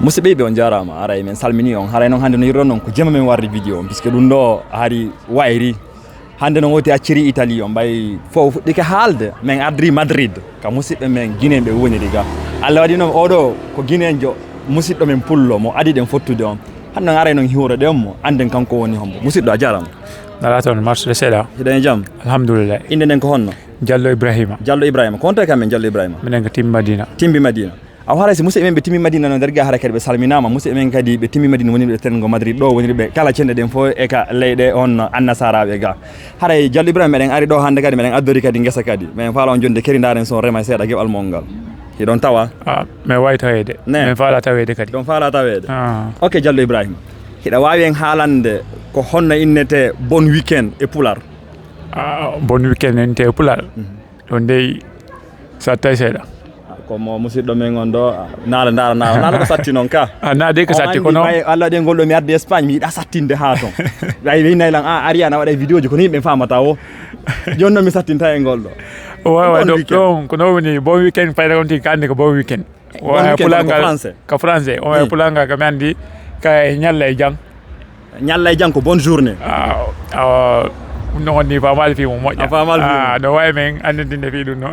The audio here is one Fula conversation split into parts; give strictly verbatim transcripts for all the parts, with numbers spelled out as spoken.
Musidɓe ɓe, on jaaraama, aray men salmini on. Haray noon hannde no yiɗuɗon noon ko jemma men warde vidéo on, puisque ɗum ɗo hari wayri. Hannde noon woti acciri Italie on, ɓay fof fuɗɗike haalde, men ardiri Madrid, ka musidɓe men Guinéen ɓe woniri ga. Allah waɗi noon oɗo ko Guineenjo, musidɗo men pullo mo adi ɗen fottude on. Hannde noon aray noon hiwroɗen mo, annden kanko woni hombo. Musidɗo, a jaaraama. Nala toon, marsude seeɗa. Hiɗen e jam? Alhamdulillah. Innde nden ko honno? Jallo Ibrahima. Jallo Ibrahima. Ko honto e kam men Jallo Ibrahima? Minen ko Timbi Madina. Timbi Madina. Awa haray si musidɓe men ɓe Timbi Madina no nder ga, haray kadi ɓe salminaama. Musidɓe men kadi ɓe Timbi Madina wonirɓe Tengo Madrid ɗo, wonirɓe kala cenɗe ɗen fof e ka leyɗe on annasaraaɓe ga. Haray Jallo Ibrahima, meɗen ari ɗo hannde kadi, meɗen addori kadi ngesa kadi. Meɗen faala on jonde kadi ndaaren son rema seeɗa geɓal mon ngal. Hiɗon tawa? Ah, mi wawi taweede. Ne. Min faala taweede kadi. Ɗon faala taweede? Ah. Ok, Jallo Ibrahima. Hiɗa waawi en haalande ko honno innete bon weekend e Pulaar? Ah, bon weekend innete e Pulaar. Mhm. Ɗon dey, sattay seeɗa. Ah, ko mo musidɗo men on ɗo, ah, naala, ndaara, naala, naala ko satti noon ka. Ah, na dey ko satti, kono ɓay Allah waɗi ngol ɗo mi ardi Espagne, mi yiɗa sattinde haa ton. Ɓay ɓe innay lan, ah, Ariana waɗay vidéo ji, kono yimɓe faamata o. Jooni noon mi sattinta e ngol ɗo. Wawa, bon donc, weekend. Ɗon, ko noon woni bon weekend, fayda on tigi ka anndi ko bon weekend. Bon weekend, Pulaar ngal ko français. Ka français. O, hmm. Pulaar ngal ka mi anndi, ka ñalla e jam. Ñalla e jam ko bonne journée. Ah, ah, ɗum noon woni faamaali fii mo moƴƴa. A faamaali fii mo. Ah, no waawi men anndintinde fii ɗum noon.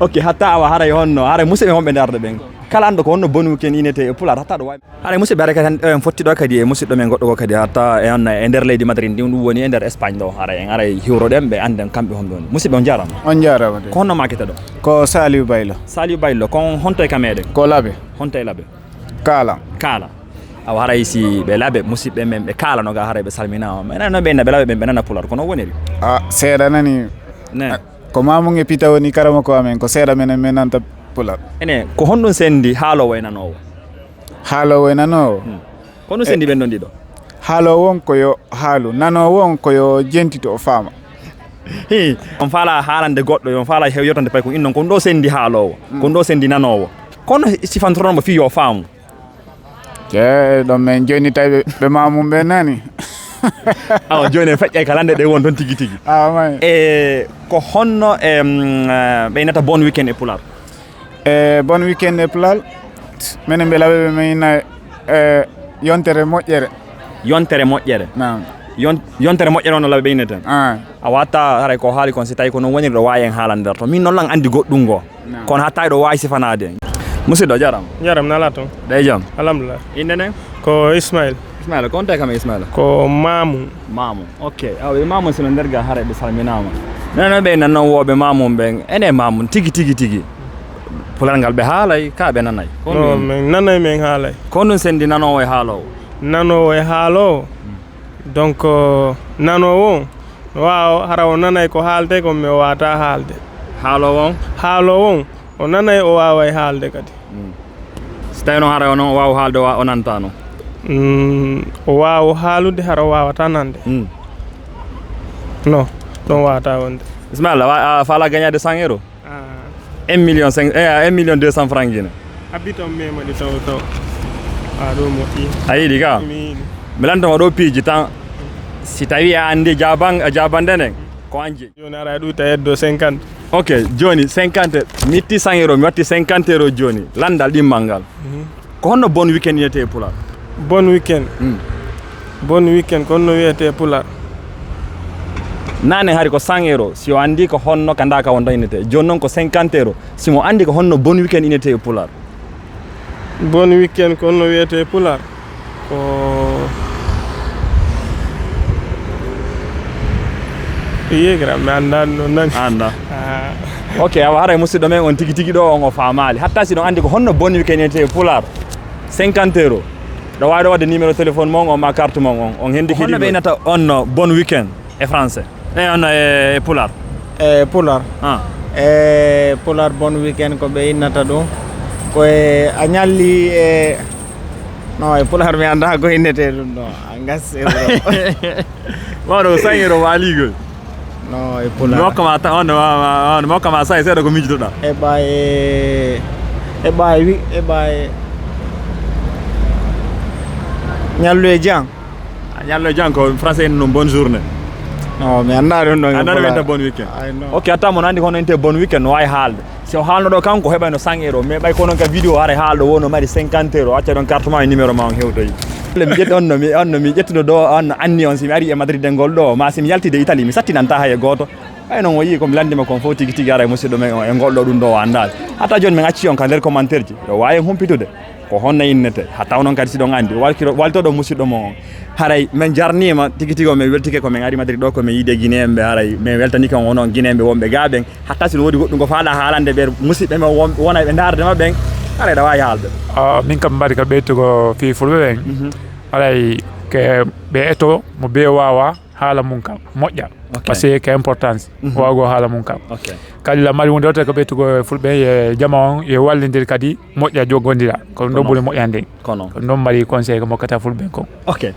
Ok, hatta awa haray honno, haray musidɓe honɓe ndaarde ɓen. Kala anndo ko honno bon weekend innete e Pulaar, hatta ɗo waawi. Haray musidɓe, haray kadi en fotti ɗo kadi e musidɗo men goɗɗo ko kadi hatta e on e nder leydi Madrid ndi, ɗum woni e nder Espagne ɗo. Haray en aray hiwroɗen ɓe annden kamɓe honɓe woni. Musidɓe on jaaraama. On jaaraama de. Ko honno maakete ɗo? Ko Saliou Baylo. Saliou Baylo, ko honto e ka meɗen? Ko Labe. Honto e Labe? Kaala. Kaala. Awa haray si ɓe Labe, musidɓe men ɓe Kaala no ga haray ɓe salminaama. Ɓe nana ɓe inna ɓe Labe ɓen, ɓe nana Pulaar, kono woniri? Ah, seeɗa nani. Ne. Ah, ko Mamoun e Pita woni karamoko amen, ko seeɗa menen men nanta Pulaar. Ene, ko honɗum sendi haaloowo e nanoowo? Haaloowo e nanoowo? Hmm. Ko honɗum sendi ɓen ɗon ɗiɗo? Haaloowo on ko yo haalu, nanoowo on ko yo jentito o faama. Hi, on faala haalande goɗɗo, on faala hew yotande pay ko innon, ko ɗum ɗo sendi haaloowo, hmm, ko ɗum ɗo sendi nanoowo. Kono sifantoron mo fii yo faamu. Ke ɗon men jooni tawi ɓe, ɓe Mamoun ɓe nani. Awa jooni en feƴƴay ka lande ɗe won ton tigi tigi. Awa may. E ko honno, em, eh, ɓe innata bon weekend e Pulaar? E bon weekend e Pulaar, menen ɓe Labe ɓe men inna, e yontere moƴƴere. Yontere moƴƴere? Naam. Yon-, yontere moƴƴere on no Labe ɓe inneten? Ah. A watta haray ko haali kon, si tawi ko non woniri ɗo waawi en haalandirto. Min non lan anndi goɗɗum ngo. Naam. Kono hatta ɗo waawi sifanaade en. Musidɗo, jaram. Jaram, nala toon. Ɗe jam. Alhamdulillah. Innde nden? Ko Ismail. Ismaila, ko honto e kam Ismaila? Ko Mamoun. Mamoun. Ok. Awa, ɓe Mamoun sino nder ga haray ɓe salminaama. Nana ɓe nan non wooɓe Mamoun ɓen. Ene Mamoun tigi, tigi, tigi. Pulaar ngal ɓe haalay, ka ɓe nanay. Ko non, min nanay, min haalay. Ko honɗum sendi nanoowo e haaloowo? Nanoowo e haaloowo. Hmm. Donc, nanoowo on, no waawa, hara o nanay ko haalde, ko mi o waawata haalde. Haaloowo on? Haaloowo on, o nanay, o waaway haalde kadi. Mm. Si tawi noon hara o noon o waawa haalde, o wa-, o nanta noon? Mm, o waawa haalude, hara o waawata nande. Mm. Non, ɗon waawata wonde. Ismaila, wa-, a faala gañaade cent euros? Ah. Un million cinq, eh, un million deux cents francs Guinée. Habitan mema ɗi taw taw. A ɗo moƴƴi. A yiɗi ka? Mi yiɗi. Mi lanta ma ɗo piiji tan. Si tawi a anndi jaban-, jabande nden, ko an jeyi. Jooni ara ɗum ta heddo cinquante. Ok, jooni cinquante, mi itti cent euros, mi watti cinquante euros jooni. Landal ɗimmal ngal. Mhm. Ko honno bon weekend wiyetee e Pulaar? Bon weekend. Hmm. Bon weekend, ko honno wiyetee e Pulaar? Naane hari ko cent euros, si o anndi ko honno ka ndaka won tan innetee. Jooni noon ko cinquante euros, si mo anndi ko honno bon weekend innetee e Pulaar. Bon weekend, ko honno wiyetee e Pulaar? Ko yeegira, mi anndaa ɗum noon nani. A anndaa? Ah. Ok, awa haray musidɗo men on tigi tigi ɗo on o faamaali. Hatta si ɗon anndi ko honno bon weekend wiyetee e Pulaar, cinquante euros. Ɗo waawi ɗo waɗde numéro téléphone mon on ma carte mon on, on henndikii. Honno ɓe innata on no bon weekend e français? E on no e, e Pulaar? E Pulaar? Ah. E Pulaar bon weekend ko ɓe innata ɗum. Ko e a ñalli e, no, e Pulaar mi anndaa ko innetee ɗum ɗo. A ngas e wuro. Mawɗo ko cent euros waali gol. No, e Pulaar. Mi hokka ma ta-, on, ma, ma, on, mi hokka ma cent e seeɗa ko miijotoɗaa. Eɓa e, eɓa e wi-, eɓa e ñallu e jam. A ñallu e jam ko français en non bonne journée. No, mi anndaa ɗum ɗon e Pulaar. A anndaa ɗum en ta bon weekend. Ay, no. Ok, hatta mo anndi ko honno innetee bon weekend, no waawi haalde. Si o haalno ɗo kanko heɓayno cent euro, mais ɓay ko noon ka vidéo haray haalɗo wonno mari cinquante euro, acca ɗon carte ma e numéro ma on hewtoyi. Le mi ƴetti on no mi on no mi ƴettuno ɗo on no anni on si mi ari e Madrid e ngol ɗo ma si mi yaltide Italie mi sattinanta hay e gooto. Ɓay noon o yii ko mi lanndima kon fof tigi tigi haray musidɗo men o e ngol ɗo ɗum ɗo o anndaali. Hatta jooni min acci on ka nder commentaire ji yo waawi en humpitude ko honno innete ha taw noon kadi si ɗon anndi waltoɗo musidɗo mo on. Haray min jarniima tigi tigi o min weltike ko min ari Madrid ɗo ko min yiide Guinéen ɓe haray min weltanike on onon Guinéen ɓe wonɓe ga ɓen. Hatta si no woodi goɗɗum ko faaɗa haalande ɓe musiɓɓe men won- wona ɓe ndaarde ma ɓen, haray ɗa waawi haalde. Ah, min kam mbaɗi ka ɓeytugo fii fulɓe ɓen. Mhm. Haray ke ɓe eto mo bee waawa haala mum kam moƴƴa. Ok. Parce que ke importance. Mhm. Waawgo haala mum kam. Ok. Kadi la mari wonde wata ko ɓeytugo fulɓe e jama on e wallindir kadi moƴƴa joggondira ko ɗum ɗo Kono. Ɓuri moƴƴande. Kono. Ko ɗum ɗon mari conseil ko mokkata fulɓe ɓen kon. Ok.